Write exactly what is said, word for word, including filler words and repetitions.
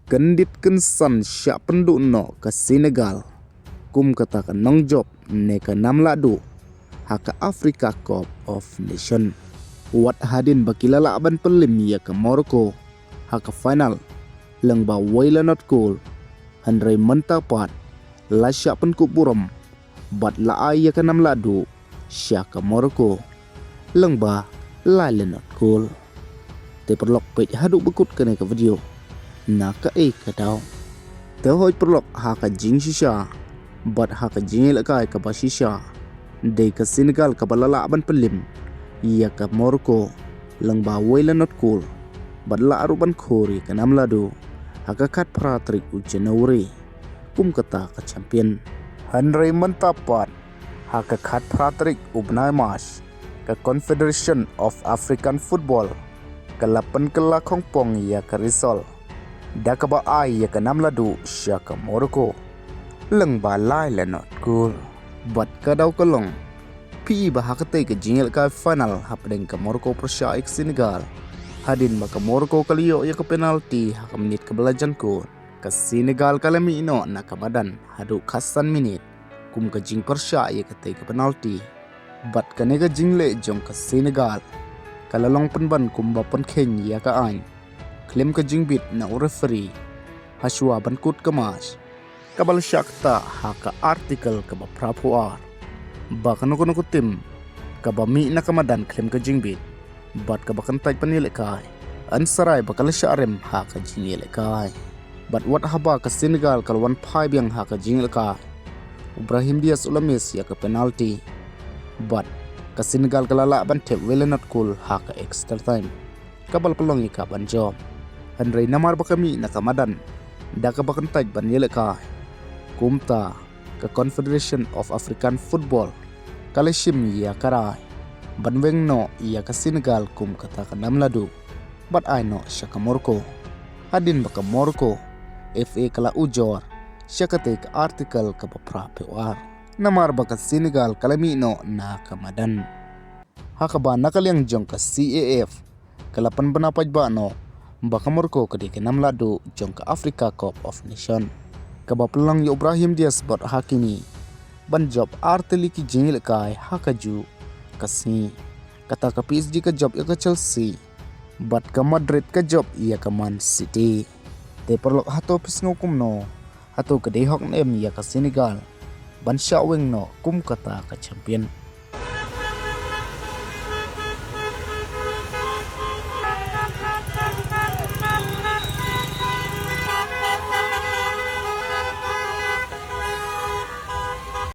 Kyndit kynsan shah pynduh noh ka Senegal kum kata ka nongjop ne ka namlahduh ha ka Africa Cup of Nation. Wat hadien ba ki la lah ban pynlip ïa ka Morocco ha ka final lyngba wei la not goal, hynrei mynta pat la shah pynkup burom bad la ai ïa ka namlahduh sha ka Morocco lyngba lai la not goal. Te paralok, peit haduh ba kut kane ka video na kaei ka daw. Te hooid paralok, ha ka jingshisha bad ha ka jingïalehkai kaba shisha, dei ka Senegal kaba la lah ban pynlip ïa ka Morocco lyngba wei la not goal bad la ruh ban khur ïa ka namlahduh ha ka khatphra tarik u January kum kata ka champion. Hynrei mynta pat ha ka khatphra tarik u bnai March, ka Confederation of African Football ka la pynkylla khongpong ïa ka result da kaba ai ïa ka namlahduh sha ka Morocco lyngba lai la not goal. Bad ka daw ka long phi ba ha katei ka jingïalehkai final hapdeng ka Morocco pyrshah ïa ka Senegal, hadien ba ka Morocco ka la ïoh ïa ka penalty ha ka minit kaba la jan kut, ka Senegal ka la mih noh na ka madan haduh khatsan minit kum ka jingpyrshah ïa katei ka penalty. Bad kane ka jingleh jong ka Senegal ka la long pynban kumba pynkheiñ ïa ka aiñ khlem ka jingbit na u referee hashwa ban kut ka match, kaba la shah ktah ha ka article kaba phra phew ar ba kano kano ka tim kaba mih na ka madan khlem ka jingbit bad kaba kyntait ban ïalehkai, yn sa rai ba ka la shah rem ha ka jingïalehkai. Bad wat haba ka Senegal ka la wan phai biang ha ka jingïalehkai, u Brahim Diaz u la miss ïa ka penalty bad ka Senegal ka la lah ban thep wei la not goal ha ka extra time, kaba la pynlong ïa ka ban jop. Hynrei namar ba ka mih na ka madan da kaba kyntait ban ïalehkai, kumta ka Confederation of African Football ka la shim ïa ka rai ban weng noh ïa ka Senegal kum kata ka namlahduh bad ai noh sha ka Morocco, hadien ba ka Morocco F A ka la ujor sha katei ka article kaba phra phew ar namar ba ka Senegal ka la mih noh na ka madan. Ha kaba na ka liang jong ka C A F ka la pynbna paidbah noh ba ka Morocco ka dei ka namlahduh jong ka Africa Cup of Nation, kaba pynlong ïa u Brahim Diaz bad Hakimi ban jop ar tylli ki jingïalehkai ha kajuh ka sngi. Kata ka P S G ka jop ïa ka Chelsea bad ka Madrid ka jop ïa ka Man City. Te paralok, hato phi sngew kumno? Hato ka dei hok ne em ïa ka Senegal ban shah weng noh kum kata ka champion?